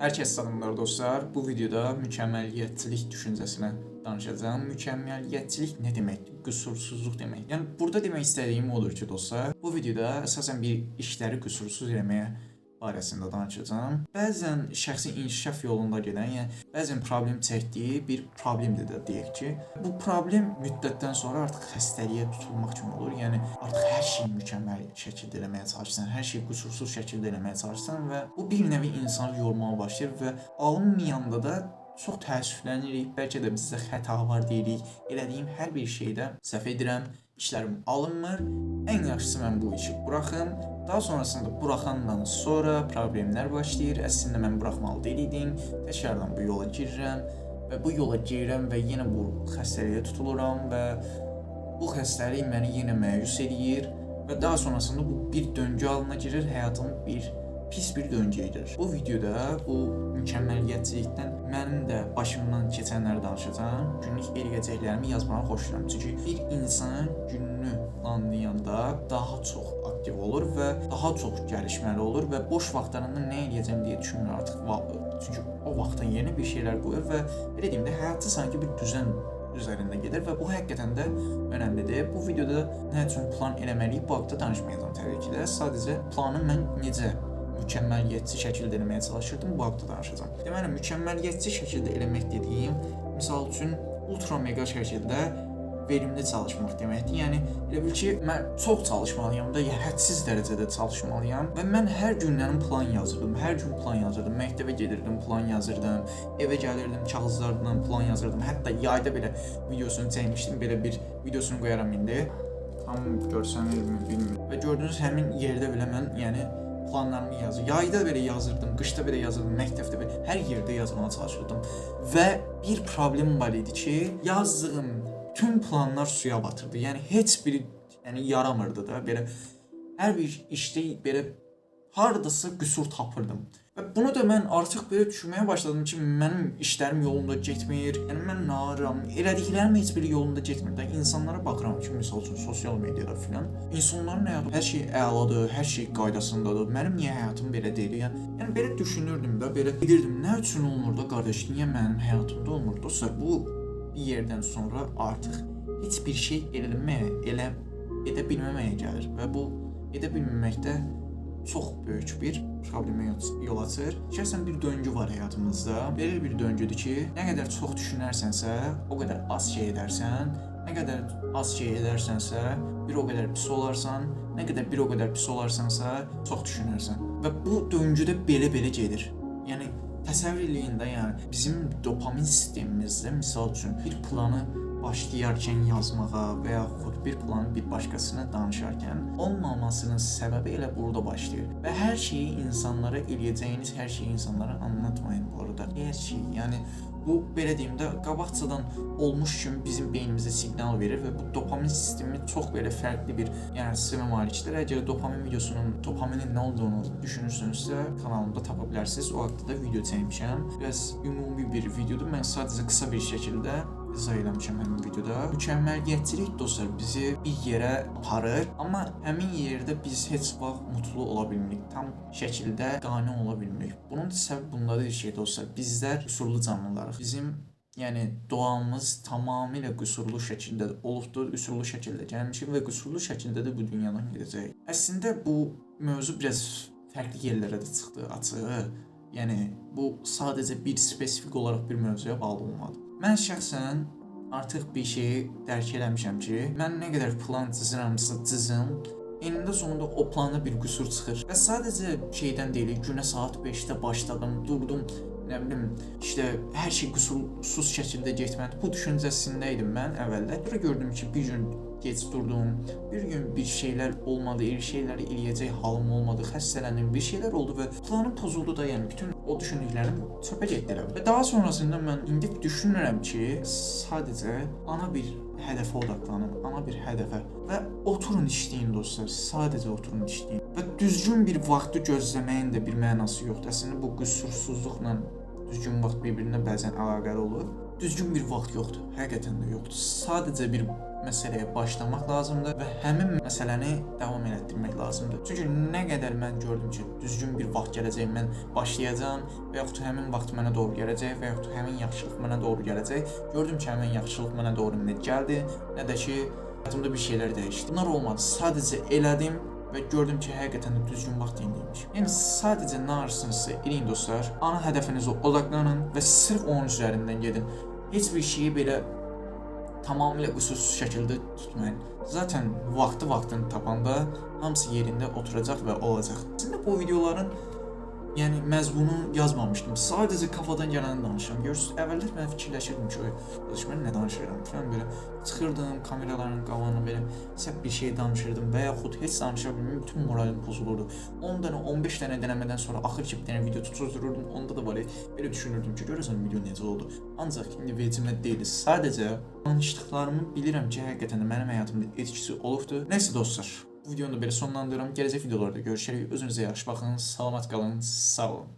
Hər kəs salamlar dostlar. Bu videoda mükəmməliyyətçilik düşüncəsinə danışacağam. Mükəmməliyyətçilik nə deməkdir? Qüsursuzluq demək. Yəni burada demək istədiyim odur ki, dostlar, bu videoda əsasən bir işləri qüsursuz eləməyə barəsində danışacağam. Bəzən şəxsi inkişaf yolunda gedən, yəni bəzən problem çəkdiyi bir problemdir də deyək ki. Bu problem müddətdən sonra artıq xəstəliyə tutulmaq kimi olur. Yəni artıq hər şeyi mükəmməl şəkildə eləməyə çalışırsan, hər şeyi qüsursuz şəkildə eləməyə çalışırsan və bu bir növ insanı yormağa başlayır və alınmayanda da çox təəssüflənirik. Bəlkə də bizdə xəta var deyirik. Elədiyim hər bir şeydə səhv edirəm, işlərim alınmır. Ən yaxşısı mən bu işi buraxım. Daha sonrasında buraxandan sonra problemlər başlayır. Əslində mən buraxmalı deyil idim. Təkrardan bu yola girirəm və bu yola girirəm və yenə bu xəstəliyə tutuluram və bu xəstəlik məni yenə məyus eləyir və daha sonrasında bu bir döngü halına girir, həyatım bir pis bir döngüyə girir. Bu videoda bu mükəmməliyyətçilikdən mənim də başımdan keçənləri danışacağam. Günlük eləyəcəklərimi yazmağı xoşlayıram. Çünki bir insan gününü planlayanda daha çox aktiv olur və daha çox gəlişməli olur və boş vaxtlarında nə eləyəcəm deyə düşünmür artıq. Çünki o vaxtın yerinə bir şeylər qoyur və belə deyim də həyatı sanki bir düzən üzərində gedir və bu həqiqətən də önəmlidir. Bu videoda nə üçün plan eləməliyik bu haqda danışmayacağam təbii ki də. Sadəcə planı mən necə mükəmməliyyətçi şəkildə eləməyə çalışırdım, bu haqda danışacağam. Deməli, mükəmməliyyətçi şəkildə eləmək dediyim, misal üçün ultra mega şəkildə verimli çalışmaq deməkdir. Yəni elə bil ki, mən çox çalışmalıyam da, yəni hədsiz dərəcədə çalışmalıyam və mən hər günlərim plan yazırdım. Hər gün plan yazırdım. Məktəbə gedirdim, plan yazırdım. Evə gəlirdim, kağızlardan plan yazırdım. Hətta yayda belə videosunu çəkmişdim. Belə bir videosunu qoyaram indi. Tam görsənirmi bilmirəm. Və gördüyünüz həmin yerdə belə mən, yəni planlarımı yazır. Yayda belə yazırdım, qışda belə yazırdım, məktəbdə belə, hər yerdə yazmağa çalışırdım. Və bir problem var idi ki, yazdığım tüm planlar suya batırdı. Yəni heç biri yəni yaramırdı da. Belə hər bir işdə belə hardasa qüsur tapırdım. Və bunu da mən artıq belə düşünməyə başladım ki, mənim işlərim yolunda getmir. Yəni mən nə arıram? Elədiklərim heç biri yolunda getmir də. İnsanlara baxıram ki, misal üçün sosial mediada filan, insanların həyatı hər şey əladır, hər şey qaydasındadır. Mənim niyə həyatım belə deyil? Yəni belə düşünürdüm də, belə bilirdim. Nə üçün olmur da qardaş? Niyə mənim həyatımda olmur? Dostlar, bu bir yerdən sonra artıq heç bir şey elə edə bilməməyə gəlir və bu edə bilməməkdə çox böyük bir problemə yol açır. Şəxsən bir döngü var həyatımızda. Belə bir döngüdür ki, nə qədər çox düşünərsənsə, o qədər az şey edərsən. Nə qədər az şey edərsənsə, bir o qədər pis olarsan. Nə qədər bir o qədər pis olarsansa, çox düşünərsən. Və bu döngüdə belə-belə gedir. Yəni təsəvvür eləyin də, yəni bizim dopamin sistemimizdə misal üçün bir planı başlayarkən yazmağa və yaxud bir planı bir başqasına danışarkən olmamasının səbəbi elə burada başlayır. Və hər şeyi insanlara eləyəcəyiniz hər şeyi insanlara anlatmayın bu arada. Hər şeyi, yəni bu belə deyim də qabaqcadan olmuş kimi bizim beynimizə siqnal verir və bu dopamin sistemi çox belə fərqli bir yəni sistemə malikdir. Əgər dopamin videosunun, dopaminin nə olduğunu düşünürsünüzsə, kanalımda tapa bilərsiniz. O haqda da video çəkmişəm. Biraz ümumi bir videodur. Mən sadəcə qısa bir şəkildə izah eləmişəm həmin videoda. Mükəmməliyyətçilik dostlar bizi bir yerə aparır, amma həmin yerdə biz heç vaxt mutlu ola bilmirik. Tam şəkildə qane ola bilmirik. Bunun səbəbi bundadır ki, dostlar, bizlər qüsurlu canlılarıq. Bizim yəni doğamız tamamilə qüsurlu şəkildə olubdur, qüsurlu şəkildə gəlmişik və qüsurlu şəkildə də bu dünyadan gedəcəyik. Əslində bu mövzu biraz fərqli yerlərə də çıxdı açığı. Yəni bu sadəcə bir spesifik olaraq bir mövzuya bağlı olmadı. Mən şəxsən artıq bir şeyi dərk eləmişəm ki, mən nə qədər plan cızıramsa cızım, enində sonunda o planda bir qüsur çıxır. Və sadəcə şeydən deyil, günə saat 5-də başladım, durdum, nə bilim, işte hər şey qüsursuz şəkildə getməli. Bu düşüncəsində idim mən əvvəldə. Sonra gördüm ki, bir gün gec durdum, bir gün bir şeylər olmadı, bir şeyləri eləyəcək halım olmadı, xəstələndim, bir şeylər oldu və planım pozuldu da, yəni bütün o düşündüklərim çöpə getdi elə. Və daha sonrasında mən indi düşünürəm ki, sadəcə ana bir hədəfə odaqlanın, ana bir hədəfə və oturun işləyin dostlar, sadəcə oturun işləyin. Və düzgün bir vaxtı gözləməyin də bir mənası yoxdur. Əslində bu qüsursuzluqla düzgün vaxt bir-birinə bəzən əlaqəli olur. Düzgün bir vaxt yoxdur. Həqiqətən də yoxdur. Sadəcə bir məsələyə başlamaq lazımdır və həmin məsələni davam elətdirmək lazımdır. Çünki nə qədər mən gördüm ki, düzgün bir vaxt gələcək, mən başlayacağam və yaxud həmin vaxt mənə doğru gələcək və yaxud həmin yaxşılıq mənə doğru gələcək. Gördüm ki, həmin yaxşılıq mənə doğru nə gəldi, nə də ki, həyatımda bir şeylər dəyişdi. Bunlar olmadı. Sadəcə elədim və gördüm ki, həqiqətən də düzgün vaxt indiymiş. Yəni sadəcə nə arasınızsa eləyin dostlar. Ana hədəfinizə odaqlanın və sırf onun üzərindən gedin. Heç bir şeyi belə tamamilə qüsursuz şəkildə tutmayın. Zaten vaxtı vaxtını tapanda hamısı yerində oturacaq və olacaq. Əslində bu videoların yəni məzmunu yazmamışdım. Sadəcə kafadan gələni danışıram. Görürsüz, əvvəllər mən fikirləşirdim ki, oy, mən nə danışıram falan belə çıxırdım kameraların qabağına belə səhv bir şey danışırdım və yaxud heç danışa bilmirdim, bütün moralim pozulurdu. 10 dənə, 15 dənə denəmədən sonra axır ki bir dənə video tutdururdum. Onda da var ya, belə düşünürdüm ki, görəsən video necə oldu. Ancaq indi vecimə deyil. Sadəcə danışdıqlarımı bilirəm ki, həqiqətən də mənim həyatımda etkisi olubdur. Nəysə dostlar, bu videonu da belə sonlandırıram. Gələcək videolarda görüşərik. Özünüzə yaxşı baxın, salamat qalın, sağ olun.